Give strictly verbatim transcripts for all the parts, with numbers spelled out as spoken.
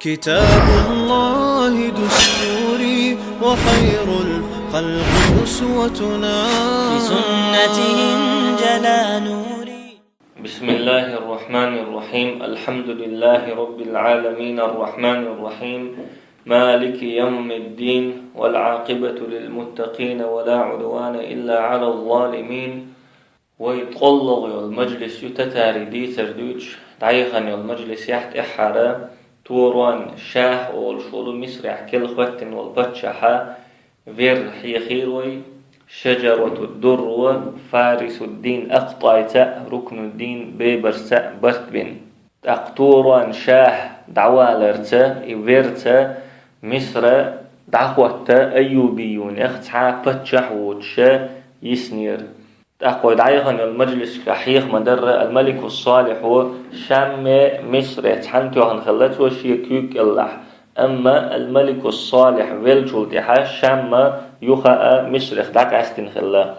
كتاب الله دستوري، وخير الخلق أسوتنا. بسنته انجلى نوري. بسم الله الرحمن الرحيم. الحمد لله رب العالمين، الرحمن الرحيم، مالك يوم الدين، والعاقبة للمتقين، ولا عدوان إلا على الظالمين. Вай тӀаккха йола мажлис ю татарий дийцар дуьйцуш, дӀаяхана йолу мажлисехь тӀаьххьара Туран Шахь олуш волу Мисрехь кел хӀоьттина волу паччахьа вер хьехийра вай, Шаджаратуд-Дурра, Фарисуддин Акътайца а, Рукнуддин Бебарсца а барт бина. ТӀаккха Туран Шахь дӀаваларца, и верца Мисра дӀахӀотта айюбиюнех цхьа паччахь воцуша йиснера. ТӀаккха вай дӀаяхана йолу мажлисашкахь хьеха ма-дарра, Ал-Малику Салихь ву, Шамме, Мисре цхьаьна тоьхна хилла цо шен куьйга кӀелахь, амма Ал-Малику Салихь веллачул тӀаьхьа Шамма юха а Мисрех дӀакъаьстина хилла.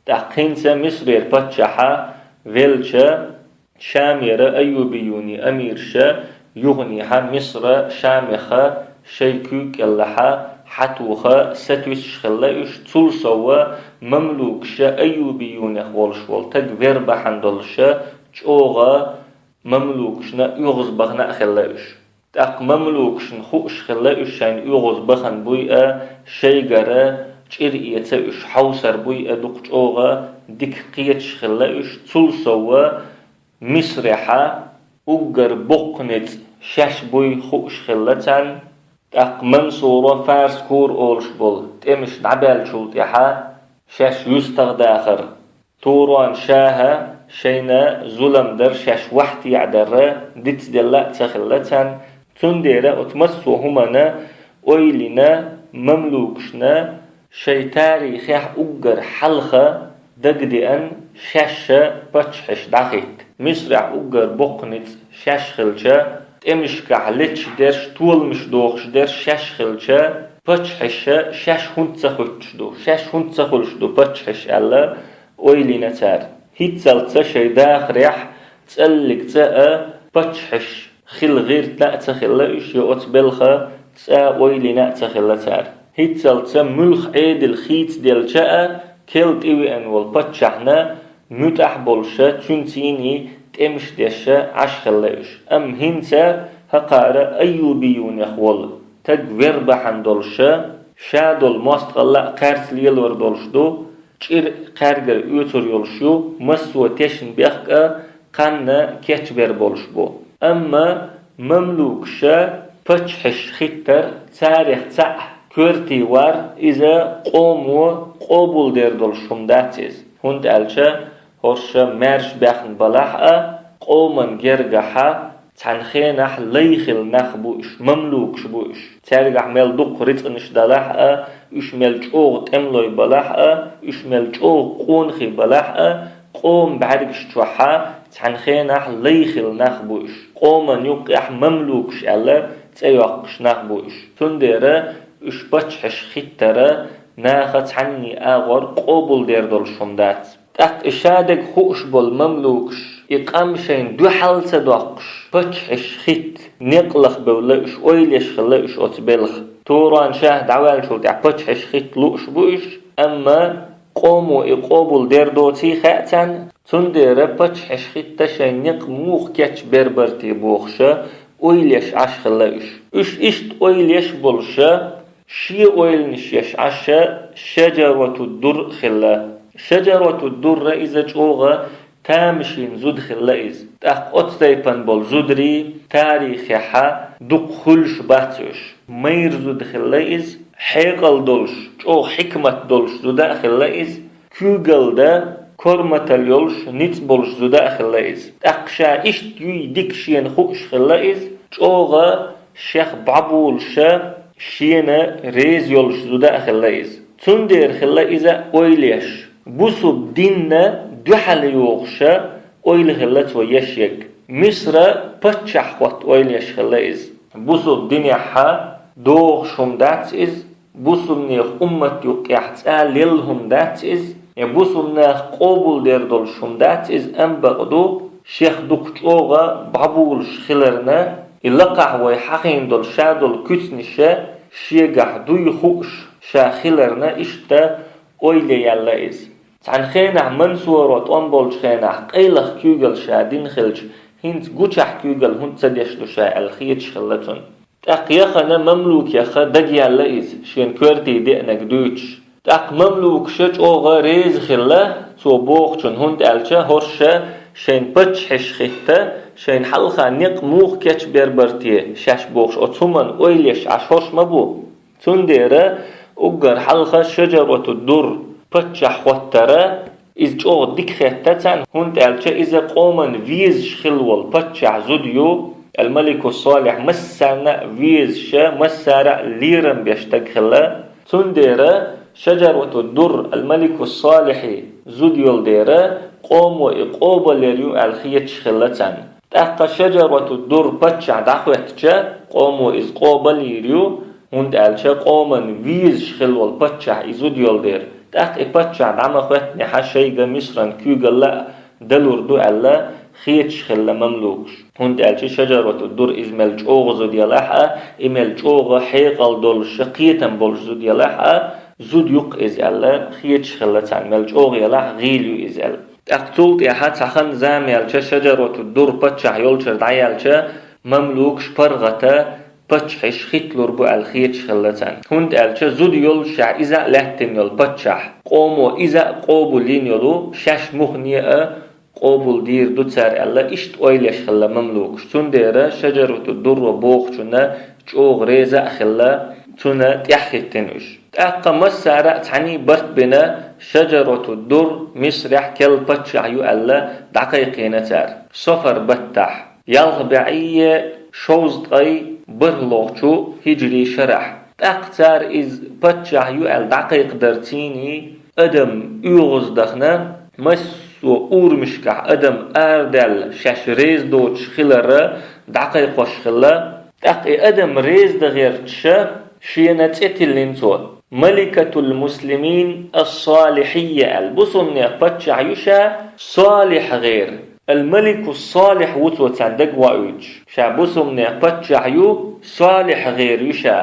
ТӀаккха хӀинца Мисрера паччахьа веллача, Шамера айюбиюний амираша юханехьа Мисра Шамеха шайн куьйга кӀелахьа хьатоха сатуьйсуш хилла уьш, цул сов мамлукаша айюбиюнех волуш волу таг вер бахьана долуша чӀогӀа мамлукашна оьгӀазбахана а хилла уьш. ТӀаккха мамлукашна хууш хилла уьш шайна оьгӀазбахана буй а, шайгара чӀир эца уьш хьовсар буй а дукха чӀогӀа дика кхеташ хилла уьш, цул сов Мисрехьа уггар боккха ницкъ шаьш буй хууш хилла царна. ТӀаккха Мансуро Фарс кура олуш болу тӀемаш дӀабаьллачул тӀаьхьа шаьш юьстах дахар, Туран Шаха шайна зулам дар, шаьш вахьтеӀа дар дицделла а ца хилла царна. Цундела оцу массо а хӀуманна ойла йина мамлукашна шайн тарихехь уггар хьалха дагадеана шаьш паччахьаш дӀахӀитта. Мисрехь уггар боккха ницкъ шаьш хилча, тӀемашкахь леташ дерш, толамаш дохуш дерш шаьш хилча, паччахьаш шаьш хӀунда ца хӀуьттуш ду, шаьш хӀунда ца хуьлуш ду паччахьаш аьлла, ойла йина цара. ХӀинццалц шайн дахарехь цӀаллиг цӀа а паччахьаш хила гӀиртина а ца хилла уьш, я оцу белхан цӀа ойла йина а ца хилла цара. ХӀинццалц муьлх Ӏедал хийцаделча а, кел тӀевеана волу паччахьна муьтӀахь болуша, цуьнца йиний тӀемаш деша Ӏаш хилла уьш. Амма хӀинца хӀокхара айюбиюнех волу таг вер бахьана долуша, ша долу мостагӀалла а кхаьрца лелор долуш ду, чӀир кхаьргара оьцур йолуш ю, массо а тешна бехк а кханна кечбер болуш бу. Амма мамлукаша паччахьаш хӀиттар, царех цхьаъ коьрте вар, иза къомо къобалдер долуш хӀума дац иза. ХӀунда аьлча хӀорш маьрша баьхна балахь а, къоман гергахьа цхьана хенахь лай хилла нах бу уьш, мамлукаш бу уьш. Цаьргахь мел дукха рицкъанаш далахь а, уьш мел чӀогӀа тӀемалой балахь а, уьш мел чӀогӀа къонахий балахь а, къоман бӀаьргаш чохьа цхьана хенахь лай хилла нах бу уьш. Къоман юккъехь мамлукаш аьлла цӀе йоккхуш нах бу уьш. Цундела уьш паччахьаш хӀиттара наха цхьанний агӀор къобалдер долуш хӀума дац. ТӀаккха и шадерг хууш болу мамлукаш, и къам шайна дуьхьал ца доккхуш, паччахьаш хӀитта некъ лаха бевлла уьш, ойла еш хилла уьш оцу белхан. Туран Шах дӀаваьллачул тӀаьхьа паччахьаш хӀитта лууш бу уьш, амма къомо и къобалдер доций хаьа царна, цундела паччахьаш хӀитта шайн некъ муха кечбер бара те бохуша, ойла еш Ӏаш хилла уьш. Уьш иштта ойла еш болуша, шен ойланаш еш Ӏаш Шаджаратуд-Дурра хилла. Шаджаратуд-Дурра иза чӀогӀа тамашийна зуда хилла иза. ТӀаккха оцу тайпана болу зударий тарихехьа дукха хуьлуш бац уьш. Майра зуда хилла иза, хьекъал долуш, чӀогӀа хьикмат долуш зуда а хилла иза, куьйгалла дан, корматалла йолуш, ницкъ болуш зуда а хилла иза. ТӀаккха ша иштта юй дика шена хууш хилла иза, чӀогӀа шех бӀобулуша, шена реза йолуш зуда а хилла иза. Цундела хилла иза ойла еш, бусулба динна дуьхьал йогӀуша ойла хилла цо еш ерг. Мисра паччахь хӀотта ойла еш хилла иза. Бусулба динехьа догӀуш хӀума дац иза, бусулбанех уммат юккъехь цӀа лелла хӀума дац иза, я бусулбанех къобалдер долуш хӀума дац иза, амма бакъду, шех дукха чӀогӀа бӀобулуш хиларна, И лакхахь вай хьахийна долу ша долу куьцнаш шегахь дуй хууш ша хиларна, иштта ойла яьлла иза. Цхьана хенахь Мансуро тӀом болчу хенахь къайлаха куьйгалла ша дина хилча, хӀинца гучахь куьйгалла хӀунда ца деш ду ша аьлла хеташ хилла цунна. ТӀаккха яхана мамлукех дагаяьлла иза, шена коьртий деанарг дуьйцуш. ТӀаккха мамлукаш чӀогӀа реза хилла цо бохучунна, хӀунда аьлча хӀорш шайна паччахьаш хӀитта, шайна хьалха некъ муха кечбер бара те шаьш бохуш, оцу хӀуманна ойла еш Ӏаш хӀорш ма бу. Цундела уггар хьалха Шаджарату Дур паччахь хӀоттара, иза чӀогӀа дика хетта царна, хӀунда аьлча иза къоман везаш хилла волу паччахь зуда ю, ал-Малику Салихь массарна а везаш, массара а лерам беш стаг хилла. Цундела Шаджарату Дур ал-Малику Салихьи зуда йолу дера, къомо и къобалъяр ю аьлла хеташ хилла царна. ТӀаккха Шаджарату Дур паччахь дӀахӀоьттича, къомо иза къобалйийр ю, хӀунда аьлча къоман везаш хилла волу паччахь и зуда йолу дера. ТӀаккха и паччахь дӀа ма хӀоьттинехь шайга Мисран куьйгалла а далур ду аьлла хеташ хилла мамлукаш. ХӀунда аьлча Шаджарату Дур иза мел чӀогӀа зуда ялахь а, и мел чӀогӀа хьекъал долуш, кхетам болуш зуда ялахь а, зуда ю-кх иза аьлла хеташ хилла царна, мел чӀогӀа ялахь гӀийла ю иза аьлла. ТӀаккха цул тӀаьхьа цхьа хан-зама яьлча, Шаджарату Дур паччахь йолчара дӀаяьлча, мамлукаш паргӀата паччахьаш хӀитталур бу аьлла хеташ хилла царна. ХӀунда аьлча зуда йолушехь иза а лаьттина йолу паччахь, къомо иза а къобалйина йолу, шаьш мухане а къобалдийр ду цара аьлла, иштта ойла еш хилла мамлукаш. Цундела Шаджарату Дурро бохучунна чӀогӀа реза а хилла, цунна тӀаьхьахӀиттина уьш. ТӀаккха массара а цхьаьний барт бина, Шаджарату Дур Мисрехь керла паччахь ю аьлла, дӀакхайкхийна цара. Софар баттахь, ялх бӀе шовзткъе бархӀлагӀчу хӀиджрий шарахь. ТӀаккха цара иза паччахь ю аьлла дӀакхайкхадарций, адам оьгӀаздахана, массо а урамашкахь адам арадаьлла, шаьш реза доцуш хиларна дӀакхайкхош хилла. ТӀаккха и адам реза дан гӀерташ, шена цӀе тиллина цо. Маликатул Муслимин ас-Салихьийя аьлла, бусулбанех паччахь ю ша, СалихьгӀер. Ал-Малику СалихьгӀ ву цо царна дагавоуьйтуш. Ша бусулбанех паччахь ю, СалихьгӀер ю ша.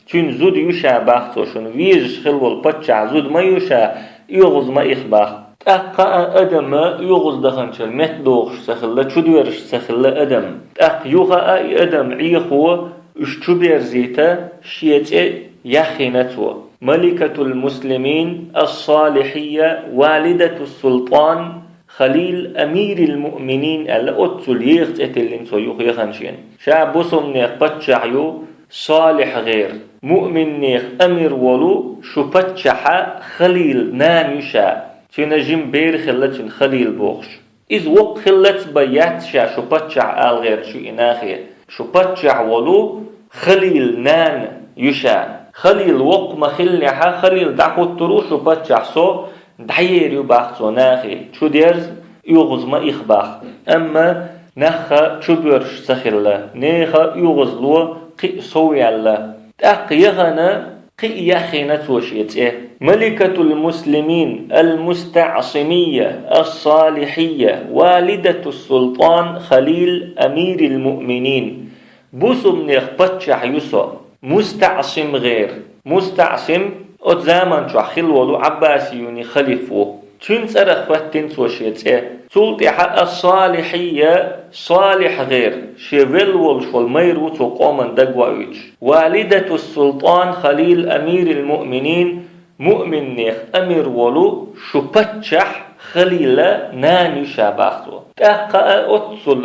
Цуьнан зуда ю ша бах цо, шуна везаш хилла волу паччахьан зуда ма ю ша, оьгӀаз ма иха бах. ТӀаккха а адам оьгӀаздаханчара меттадохуш ца хилла, чудоьрзуш ца хилла адам. ТӀаккха юха а и адам Ӏехо, уьш чуберзийта, шен цӀе яххийна цо. Маликатул Муслимин ас-Салихьийя, валидатус-султан Халил амирил муъминин аьлла, оццул еха цӀе тиллина цо юха яхана шена. Ша бусулбанех паччахь ю, СалихьгӀер. Муъминнех амир волу шу паччахьан Халил нана ю ша. Цуьнан жима бер хилла цуьнан Халил бохуш. Иза воккха хиллалц бен яц ша шу паччахь ала гӀерташ ю и нахе. Шу паччахь волу Халил нана ю ша. Халил воккха ма хиллехьа, Халил дӀахӀуттур ву шу паччахь, со дӀаер ю бах цо нахе. Чудерза, оьгӀаз ма иха бах. Амма нахха чубоьрзуш ца хилла, нехан оьгӀазло кхин а сов яьлла. ТӀаккха яхана кхин а яххийна цо шен цӀе. Маликатул Муслимин ал-МустаӀсимийя ас-Салихьийя, валидатус-султан Халил амирил муъминин. Бусулбанех паччахь ю со. МустаӀсим гӀер. МустаӀсим оцу заман чохь хилла волу Ӏаббасиюний халиф ву. Цуьнан цӀарах хӀоьттина цо шен цӀе. Цул тӀаьхьа ас-Салихьийя, СалихьгӀер, шен велла волуш волу майра ву цо къоманна дагавоуьйтуш. Валидатус-султан Халил амирил муъминин, муъминнех амир волу шу паччахь Халила нана ю ша бах цо. ТӀаккха а оццул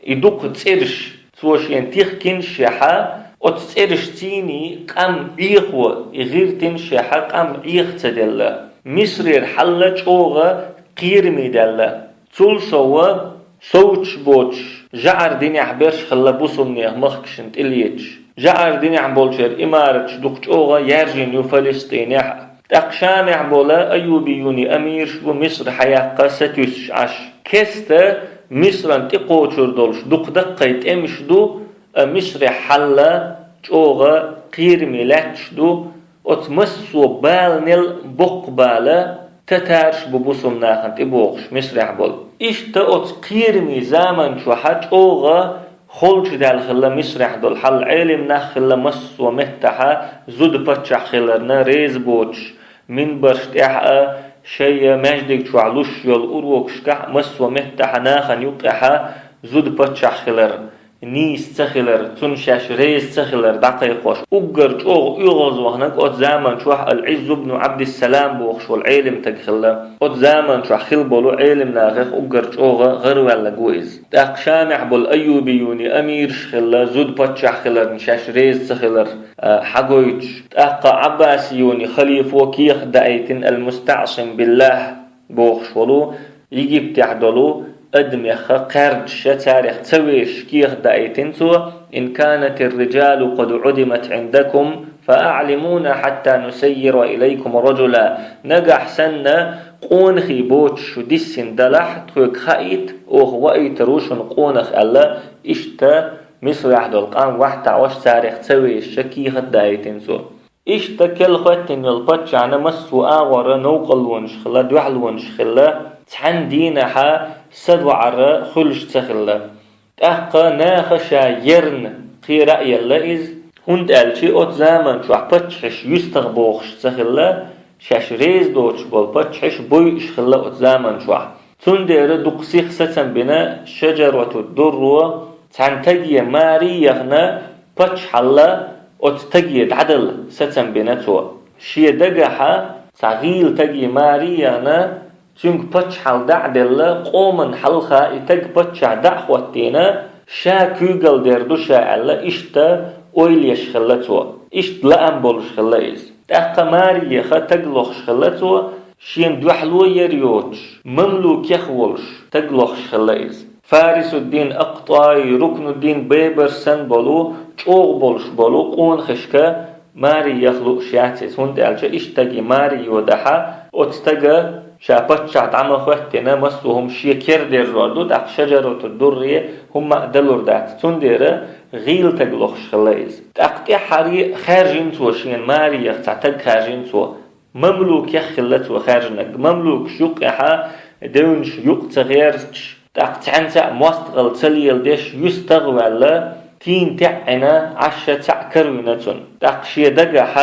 и дукха цӀераш цо шена тихкинашехьа, оцу цӀерашций къам Ӏехо и гӀиртинашехьа, къам Ӏеха ца делла. Мисрера хьал чӀогӀа кхераме даьлла. Цул сов совцуш боцуш жӀар динехь берш хилла бусулбанех махкашна тӀелеташ. ЖӀар динехь болчеран имараташ дукха чӀогӀа яьржина ю Фалестинехь а. ТӀаккха Шамехь болу айюбиюний амираш бу Миср хьаяккха сатуьйсуш Ӏаш. Кеста Мисран тӀекхочур долуш дукха даккхий тӀемаш ду, а Мисрехь хьал чӀогӀа кхераме лаьтташ ду, оцу массо а баланел боккха бала татараш бу бусулба нахана тӀебогӀуш Мисрехь болу. Иштта оцу кхераме заман чохьа чӀогӀа Холчадаьлла хилла Мисрехь долу хьал, Ӏелам нах хилла массо а меттехь, зуда паччахь хиларна реза боцуш, минбарш тӀехь а, шайн маьждиг чохь луш йолу урокашкахь а массо а меттехь нахана юккъехь зуда паччахь хилар, нийса ца хилар, цунна шаьш реза ца хилар дӀакхайкхош, уггар чӀогӀа оьгӀазвахнарг оцу заман чохь Ал-Ӏизз ибн Ӏабдиссалам бохуш волу Ӏелам стаг хилла. Оцу заман чохь хилла болу Ӏелам нахах уггар чӀогӀа гӀараваьлларг ву иза. ТӀаккха Шамехь болу Айюбиюни амираш хилла, зуда паччахь хиларна шаьш реза ца хилар, а, хьагойтуш. ТӀаккха Ӏаббасиюни халифо кехат даийтина Ал-МустаӀсим биллахӀ бохуш волу, Египтехь долу адамех кхаьрдаш, царех ца вешаш кехат даийтина цо: «Ин канатир-риджалу къад Ӏудимат Ӏиндакум, фа аӀлимуна хьатта нусаййира илайкум раджула». Нагахь санна къонахий боцуш шу диссина далахь, тхоьга хаийта, оха ваийтар ву шуна къонах аьлла, иштта Мисрехь долу къам вахьтаӀош царех ца вешаш кехат даийтина цо. Иштта керла хӀоьттина йолу паччахьна массо а агӀор новкъарлонаш хилла, дуьхьалонаш хилла, цхьана дийнахь са доӀар хуьлуш ца хилла. ТӀаккха наха ша ерна кхера а елла иза, хӀунда аьлча оцу заман чохь паччахьаш юьстах бохуш ца хилла, шаьш реза доцуш болу паччахьаш бойуш хилла оцу заман чохь. Цундела дукха сиха сацам бина Шаджарату Дурро, цхьана стаге маре яхна, паччахьалла оцу стаге дӀадала сацам бина цо. Шен дагахь цхьа гӀийла стаге маре яхна, цуьнга паччахьалла дӀа а делла, къоман хьалха и стаг паччахь дӀа а хӀоттийна, ша куьйгалла дер ду ша аьлла, иштта ойла еш хилла цо. Иштта лаам болуш хилла иза. ТӀаккха маре яха стаг лохуш хилла цо, шена дуьхьало яр йоцуш, мамлукех волуш стаг лохуш хилла иза. Фарисуддин АкътӀай, Рукнуддин Бейбарс санна болу, чӀогӀа болуш болу къонахашка маре яха лууш яц иза, хӀунда аьлча иштта стаге маре йодахь, оцу стага ша паччахь дӀа ма хӀоьттина, массо а хӀума шен кера дерзор ду, тӀаккха Шаджарату Дурре хӀумма а далур дац. Цундела гӀийла стаг лохуш хилла иза. ТӀаккха тӀаьххьара хаьржина цо шена маре яха цхьа стаг хаьржина цо. Мамлукех хилла цо хаьржинарг. Мамлукаш юккъехь девнаш юкъа ца гӀерташ, тӀаккха цхьаьнца а мостагӀалла ца леладеш, юьстах а ваьлла, тийна тӀаьхьа Ӏина, Ӏаш цхьаъ карийна цунна. ТӀаккха шен дагахь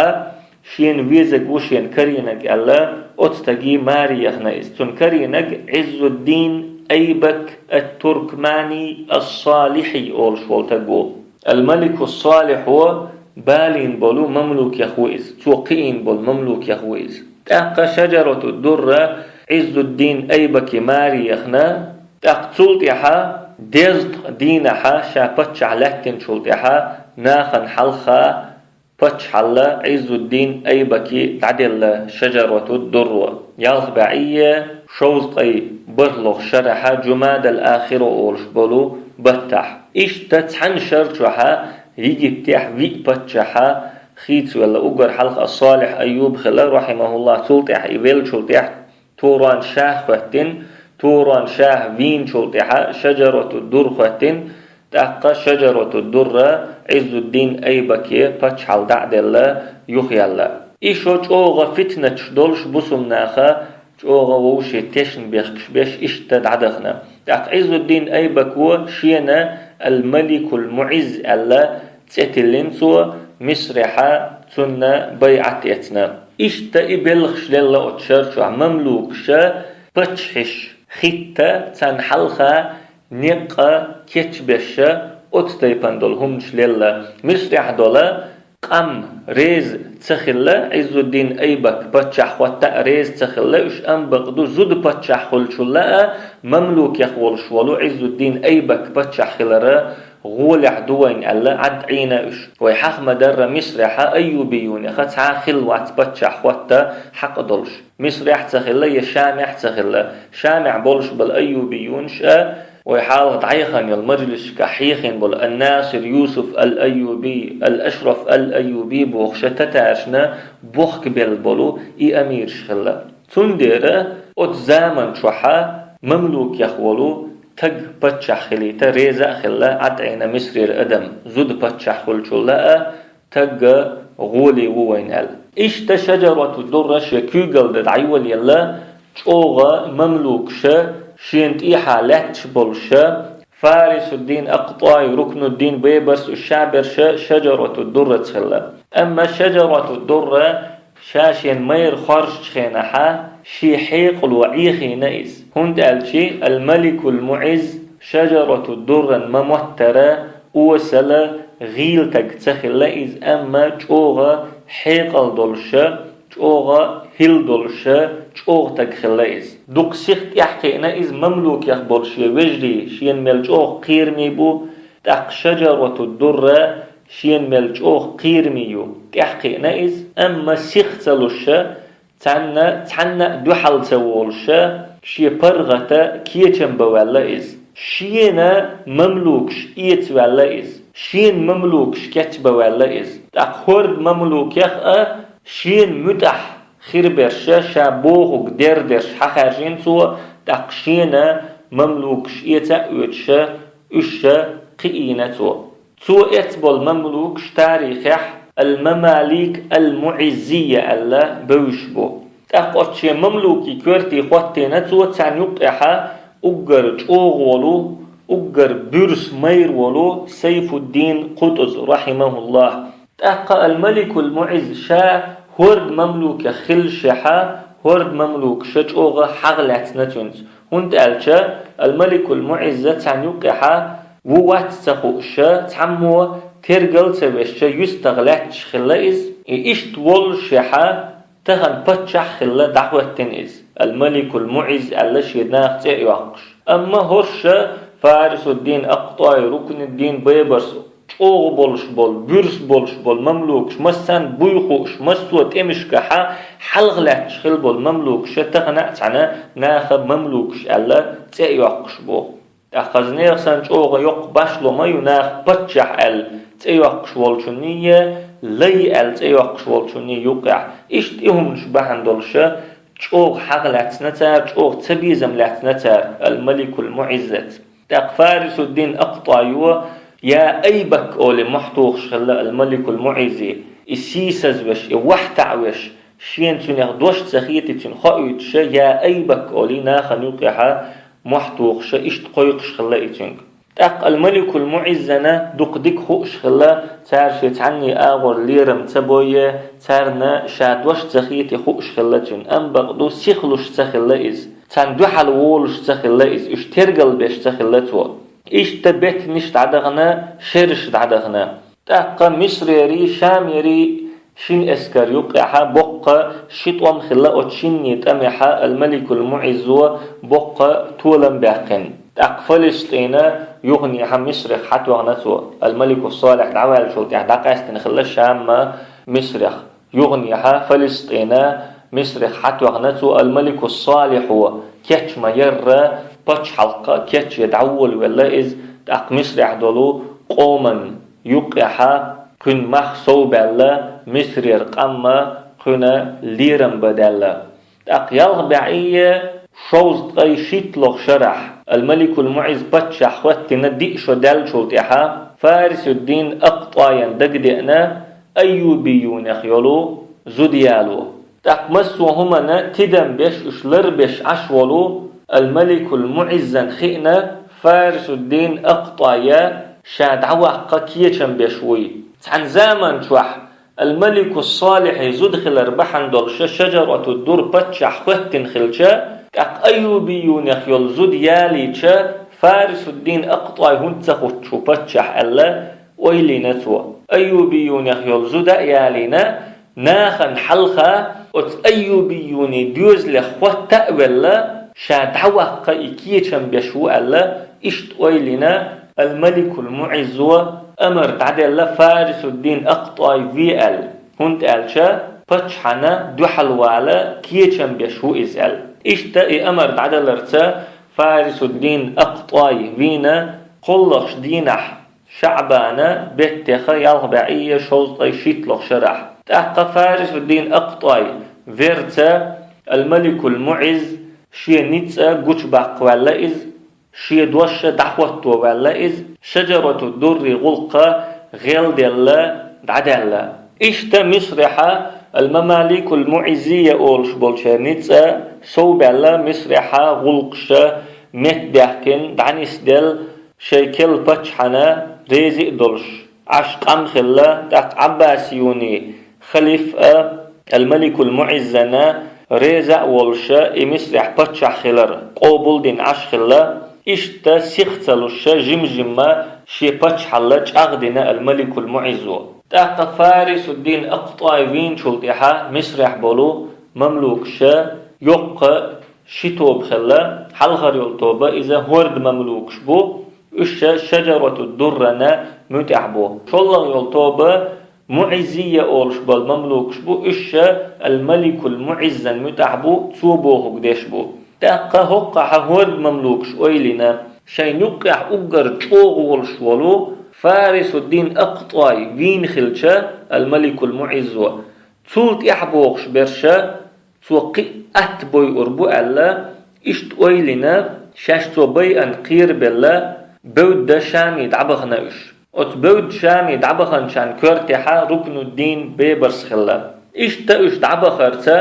шена везарг ву шена карийнарг аьлла, оцу стаге маре яхна иза. Цунна карийнарг Ӏиззуддин Айбак ат-Туркмани ас-Салихьи олуш волу стаг ву. Ал-Малику Салихь ву, балийна болу мамлукех ву иза, цо кхиийна болу мамлукех ву иза. ТӀаккха Шаджарату Дурра Ӏиззуддин Айбаке маре яхна, тӀаккха цул тӀаьхьа дезткъа дийнахь ша паччахь лаьттинчул тӀаьхьа нахана хьалха паччахьалла Ӏиззуддин Айбаке дӀаделла Шаджарату Дурро. Ялх бӀе шовзткъе бархӀалгӀа шарахь Джумадал Ахира олуш болу баттахь. Иштта цхьана шар чохь Египтехь виъ паччахь хийцавелла, уггар хьалха Салихь Айюб хилла, рахьимахуллахӀ, цул тӀаьхьа и веллачул тӀаьхьа Туран-Шах хӀоьттина, Туран-Шах вийначул тӀаьхьа Шаджарату Дур хӀоьттина, тӀаккха Шаджарату Дурра Ӏиззуддин Айбаке паччахьалла дӀа а делла, юхаелла. И шо чӀогӀа фитнаташ долуш бусулба наха, чӀогӀа вовшийн тешна бехкаш беш иштта дӀадахана. ТӀаккха Ӏиззуддин Айбако шена Ал-Маликул-МуӀизз аьлла цӀе тиллина цо, Мисрехь цунна байӀат эцна. Иштта и белхаш лелла оцу шар чохь, мамлукаша паччахьаш хӀитта, царна хьалха некъа кечбеш, оцу тайпана долу хӀуманаш лелла. Мисрехь долу къам реза ца хилла, Ӏиззуддин Айбак паччахь хӀотта а реза ца хилла уьш, амма бакъду зуда паччахь хуьлучул а, мамлукех волуш волу Ӏиззуддин Айбак паччахь хилара гӀолехь ду вайна аьлла, Ӏад Ӏийна уьш. Вай хьаха ма-дарра, Мисрехь айюбиюнех цхьа а хилла вац паччахь хӀотта хьакъ долуш. Мисрехь а ца хилла, я Шамехь а ца хилла. Шамехь болуш болу айюбиюнаш а, вай хьалха дӀаяхана йолу мажлисашкахь хьехийна болу Ан-Насир Юсуф ал-Айюби, Ал-Ашраф ал-Айюби бохуш а татаршна бохкабелла болу и амираш хилла. Цундела оцу заман чохь мамлукех волу стаг паччахь хилийта реза а хилла Ӏад Ӏийна Мисрера адам, зуда паччахь хуьлучул а, стаг гӀоле ву вайна аьлла. Иштта Шаджарату Дурра шен куьйгалла дӀайолаелла, чӀогӀа мамлукаша шена тӀехьа лаьтташ болуша, Фарисуддин Акътаи, Рукнуддин Бейбарс, уж шаберш Шаджарату Дурраца хилла. Амма Шаджарату Дурра ша шен майра хоржачу хенахьа шен хьекъало Ӏехийна иза. ХӀунда аьлча Ал-Маликул МуӀизз Шаджарату Дурран ма моттара, осала, гӀийла таг ца хилла иза, амма чӀогӀа хьекъал долуша, чӀогӀа хӀилла долуша, чӀогӀа таг хилла иза. Дукха сиха тӀаьхьакхиъна иза мамлукех болу шен вежарий, шена мел чӀогӀа кхераме бу, тӀаккха Шаджарату Дурра шена мел чӀогӀа кхераме ю, тӀаьхьакхиъна иза, амма сиха ца луша, цхьанна, цхьанна а дуьхьал ца волуша, шен паргӀата кечам бан ваьлла иза. Шена мамлукаш эца ваьлла иза. Шена мамлукаш кечбан ваьлла иза. ТӀаккха хӀорда мамлукех а шена муьтӀахь хир берша, ша бохург дер дерш хьахаьржина цо, тӀаккха шена мамлукаш эца а оьцуша, уьш а кхиийна цо. Цо эцболу мамлукаш тарихехь Ал-Мамалик Ал-МуӀиззия аьлла бевзаш бу. ТӀаккха оцу шен мамлукийн коьрте хӀоттийна цо царна юккъехьа уггар чӀогӀа волу, уггар буьрса майра волу Сайфуддин Къутуз, рахьимахуллахӀ. ТӀаккха Ал-Маликул МуӀизз ша хӀорда мамлукех хиллашехьа, хӀорда мамлукаша чӀогӀа хьагӀ лаьцна цуьнца. ХӀунда аьлча Ал-Маликул МуӀизза царна юккъехьа ву вац ца хууша, цхьаммо тергал ца вешча, юьстагӀа лаьтташ хилла иза. И иштта воллушехьа, тахана паччахь хилла дӀахӀоьттина иза, Ал-Маликул МуӀизз аьлла шен наха цӀе а йоккхуш. Амма хӀорша Фарисуддин Акътаи, Рукнуддин Бейбарс, чӀогӀа болуш болу, буьрса болуш болу мамлукаш, массарна буй хууш, массо а тӀемашкахьа хьалха лаьтташ хилла болу мамлукаша тахана а цхьаьна наха мамлукаш аьлла цӀе а йоккхуш бу. ТӀаккха хаза нехан санна чӀогӀа йоккха башло ма ю наха паччахь аьлла цӀе йоккхуш волчунний, лай аьлла цӀе йоккхуш волчунний юккъехь. Иштта и хӀуманаш бахьана долуша чӀогӀа хьагӀ лаьцна цара, чӀогӀа цабезам лаьцна цара Ал-Маликул МуӀиззаца. ТӀаккха Фарисуддин Акътайо, я Айбак олий, мохь тухуш хилла Ал-Маликул МуӀиззе, и сийсазвеш, и вахьтаӀавеш, шена цуьнех дош ца хетий цуьнан хоуьйтуша, я Айбак олий, нахана юккъехьа мохь тухуша, иштта кхойкхуш хилла и цуьнга. ТӀаккха Ал-Маликул МуӀиззана дукха дика хууш хилла, цара шен цхьанний агӀор лерам ца бойе, царна ша дош ца хетий хууш хилла цуьнан, амма бакъ ду, сихлуш ца хилла иза. Царна дуьхьал волуш ца хилла иза, уьш тергал беш ца хилла цо. Иштта беттанаш дӀадахана, шераш дӀадахана. ТӀаккха Мисрерий, Шамерий шина эскар юккъехьа боккха ши тӀом хилла, оцу шинний тӀамехьа Ал-Маликул МуӀиззо боккха толам баьккхина. ТӀаккха Фалестина юханехьа Мисрех хьатоьхна цо. Ал-Маликус Салихь дӀаваьллачул тӀаьхьа дӀакъаьстина хилла Шамма Мисрех. Юханехьа Фалестина Мисрех хьатоьхна цо. Ал-Маликус Салихьо кечма ярра, пачхьалкха кечъе дӀаволавелла иза, тӀаккха Мисрехь долу къоман юккъехьа кхуьнан мах совбаьлла, Мисрера къам а кхуьнан лерам бан даьлла. ТӀаккха ялх бӀе шовзткъе шийтталгӀа шарахь, Ал-Маликул МуӀизз паччахь хӀоьттина диъ шо даьллачул тӀаьхьа, Фарисуддин Акътайна дагадеана айюбиюнех йолу зуда яло. ТӀаккха массо а хӀуманна тидам беш, уьш ларбеш Ӏаш волу Ал-Маликул МуӀиззана хиъна, Фарисуддин Акътай ша дӀаваккха кечам беш вуй. Цхьана заман чохь Ал-Маликус Салихьий зуда хилар бахьана долуша Шаджаратуд-Дур паччахь хӀоьттина хилча, тӀаккха айюбиюнех йолу зуда ялийча, Фарисуддин Акътай хӀунда ца хуттуш ву паччахь аьлла, ойла йина цо. Айюбиюнех йолу зуда а ялийна, нахана хьалха оцу айюбиюний доьзалех хӀотта а велла, ша дӀаваккха и кечам беш ву аьлла, иштта ойла йина, Ал-Маликул МуӀиззо амар дӀаделла Фарисуддин Акътай ве аьлла, хӀунда аьлча паччахьана дуьхьал вала кечам беш ву иза аьлла. Иштта и амар дӀадаларца Фарисуддин Акътай вийна кхоалгӀачу дийнахь ШаӀбана беттеха ялх бӀе шовзткъе шийтталгӀа шарахь. ТӀаккха Фарисуддин Акътай верца Ал-Маликул МуӀизз шен ницкъ гучубаккха ваьлла иза, шен дош дӀахӀотто ваьлла иза, Шаджаратуд-Дуррий гӀуллакх гӀелделла дӀадаьлла. Иштта Мисрехьа Ал-Мамаликул МуӀиззия олуш болчеран ницкъ совбаьлла, Мисрехьа гӀуллакхаш меттадаьккхина дӀанисделла, шоай керла паччахьана реза а долуш, Ӏаш къам хилла, тӀаккха Ӏаббасиюний халифа а, ал-Маликул МуӀиззана реза а волуша, и Мисрехь паччахь хилар къобалдина Ӏаш хилла, иштта сих ца луша, жим-жимма шен паччахьалла чӀагӀдина ал-Маликул МуӀиззо. ТӀаккха Фарисуддин АкътӀой вийначул тӀаьхьа Мисрехь болу мамлукаша йоккха ши тоба хилла, хьалхара йолу тоба иза хӀорда мамлукаш бу, уьш Шаджарату Дуррана муьтӀахь бу. ШоллагӀа йолу тоба МуӀиззия олуш болу мамлукаш бу, уьш ал-Маликул МуӀиззан муьтӀахь бу, цо бохург деш бу. ТӀаккха хӀоккхахьа хӀорда мамлукаш ойла йина, шайн юккъехь уггар чӀогӀа волуш волу Фарисуддин АкътӀой вийна хилча ал-Маликул МуӀиззо, цул тӀаьхьа бохуш берш, цо кхин а атта бойур бу аьлла, иштта ойла йина, шаьш цо байъина кхерабелла, бевдда Шаме дӀабахана уьш. Оцу бевдда Шаме дӀабаханчарна коьртехьа Рукнуддин Бебарс хилла. Иштта уьш дӀабахарца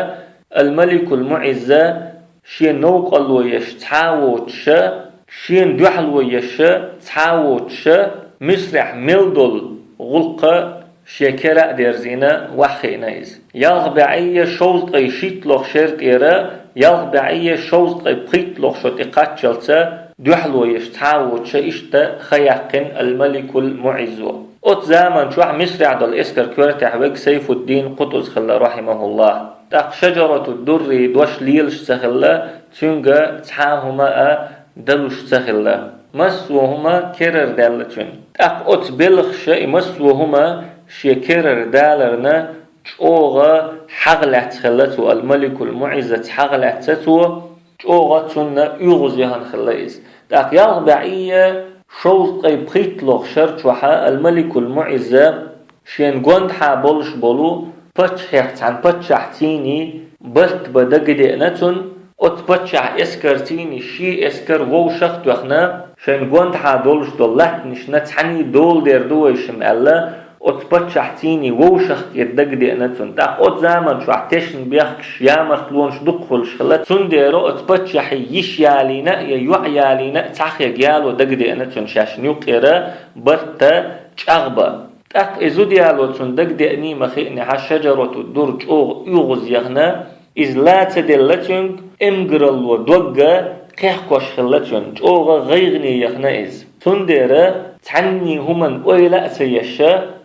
ал-Маликул МуӀизза шен новкъарло еш цхьа а воцуша, шена дуьхьало еш цхьа а воцуша, Мисрехь мел долу гӀуллакх шен кера а дерзийна, ваьхьа хиъна иза. Ялх бӀе шовзткъе шийтталгӀа шер тӀера, ялх бӀе шовзткъе пхийтталгӀа шо тӀекхаччалца дуьхьало еш цхьа а воцуша, иштта ха яьккхина ал-Маликул МуӀиззо. Оцу заман чохь Мисрехь долу эскар коьртехь верг Сайфуддин Къутуз хилла, рахьимахуллахӀ. ТӀаккха Шаджарату Дурри дош лелаш ца хилла, цуьнга цхьа а хӀума а далуш ца хилла. Массо а хӀума керара даьлла цуьнан. ТӀаккха оцу белхаша и массо а хӀума шен керара даларна чӀогӀа хьагӀ лаьцна хилла цо, ал-Маликул МуӀиззаца хьагӀ лаьцна цо, чӀогӀа цунна оьгӀаз яхана хилла иза. ТӀаккха ялх бӀе шовзткъе пхийтталгӀа шар чохьа ал-Маликул МуӀизза шен гондахьа болуш болу паччахьех цхьана паччахьцийний барт бан дагадеана цунна, оцу паччахьан эскарцийний шен эскар вовшах а тоьхна, шайн гондахьа долуш долу латтанашна цхьаьний дола дер ду вайшимма аьлла, оцу паччахьцийний вовшах кхета дагадеана цунна. ТӀаккха оцу заман чохь тешнабехкаш, ямартлонаш дукха хуьлуш хилла, цундела оцу паччахьан йиша ялийна а, я йоӀ ялийна а цхьа хьега яло дагадеана цунна шаьшна юккъера барт чӀагӀбан. ТӀаккха и зуда яло цунна дагадеаний ма хиънехьа, Шаджарату Дур чӀогӀа оьгӀаз яхана, иза ла ца делла цуьнга, эмгаралло догга кхехкош хилла цуьнан, чӀогӀа гӀайгӀане яхана иза. Цундела цхьанний хӀуманна ойла а ца еш,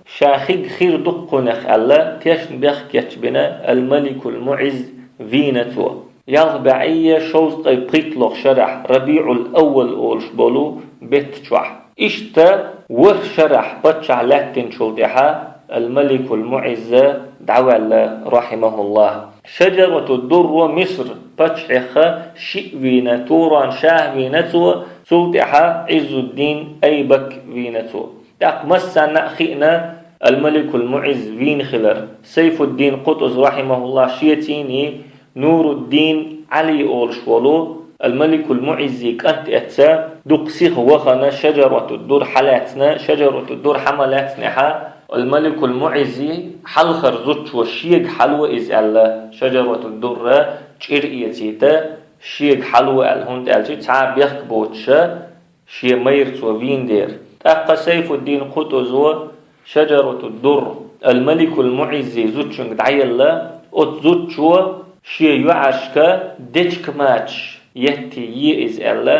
ша хиг хир ду кхунах аьлла, тешнабехк кечбина ал-Маликул МуӀизз вийна цо. Ялх бӀе шовзткъе пхийтталгӀа шарахь, РабиӀул-Аввал олуш болу бетта чохь. Иштта ворхӀ шарахь паччахь лаьттинчул тӀаьхьа ал-Маликул МуӀизза дӀаваьлла, рахьимахуллахӀ. Шаджарату Дурро Миср паччахьех шиъ вийна, Туран шах вийна цо, цул тӀаьхьа Ӏиззуддин Айбак вийна цо. ТӀаккха массанна а хиъна ал-Маликул МуӀизз вийна хилар. Сайфуддин Къутуз, рахьимахуллахӀ, шецийний Нуруддин Ӏали олуш волу ал-Маликул МуӀиззи кӀант эцца, дукха сиха вахана, Шаджарату Дур хьалаьцна, Шаджарату Дур хьа ма лаьцнехьа, ал-Маликул МуӀиззи хьалхара зудчо шега хьало иза аьлла, Шаджарату Дурра чӀир эцийта, шега хьало аьлла, хӀунда аьлча цхьа а бехк боцуша, шен майра цо вийна дера. ТӀаккха Сайфуддин Къутузо Шаджарату Дур ал-Маликул МуӀиззи зудчуьнга дӀаелла, оцу зудчо шен йоӀашка дечка мачаш етте е иза аьлла,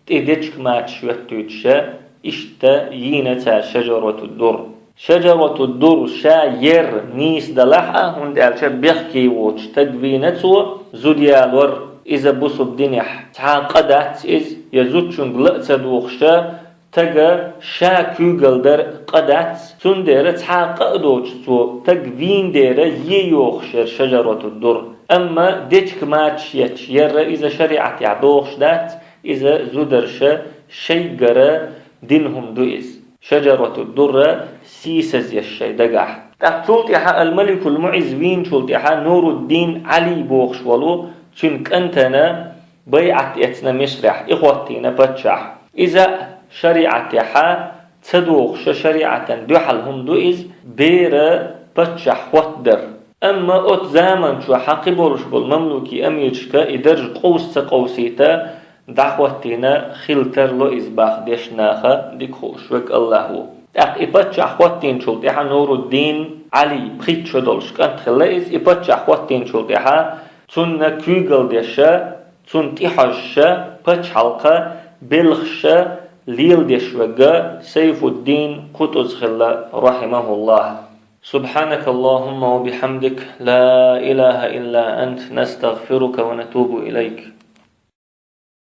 тӀе дечка мачаш йоьттуьйтуша, иштта йийна цара Шаджарату Дур. Шаджарату Дур ша ер нийса далахь а, хӀунда аьлча бехке воцуш стаг вийна цо, зуда ялор, иза бусалба динехь цхьа а къа дац иза, я зудчуьнга ла а ца духуша, стага ша куьйгалла дар къа дац, цундела цхьа а къа а доцуш цо стаг вийна дера е йохуш яра Шаджарату Дур. Амма дечка мачаш етташ ерра иза шариӀатехь дохуш дац, иза зударша шайгара дина хӀума ду иза. Шаджарату Дурра сийсаз еш шайн дагахь. ТӀаккха цул тӀаьхьа ал-Маликул МуӀизз вийначул тӀаьхьа Нуруддин Ӏали бохуш волу цуьнан кӀантана байӀат эцна Мисрехь, и хӀоттийна паччахь. Иза шариӀатехьа ца дохуша, шариӀатан дуьхьал хӀума ду иза, бера паччахь хӀоттадар. Амма оцу заман чохь хьакхи болуш болу мамлукийн амирашка и дарж къовса ца къовсийта, дӀахоттийна хила тарлу иза боху дешна наха дика хууш верг АллахӀ ву. ТӀаккха и паччахь хӀоттийначул тӀаьхьа Нуруддин Ӏали пхийтта шо долуш кӀант хилла иза, и паччахь хӀоттийначул тӀаьхьа цунна куьйгалла деш, цунна тӀехьожуш, пачхьалкхан белхаш леладеш верг Сайфуддин Кутуз хилла, рахьимахуллахӀ. سبحانك اللهم وبحمدك، لا إله إلا أنت، نستغفرك ونتوب إليك.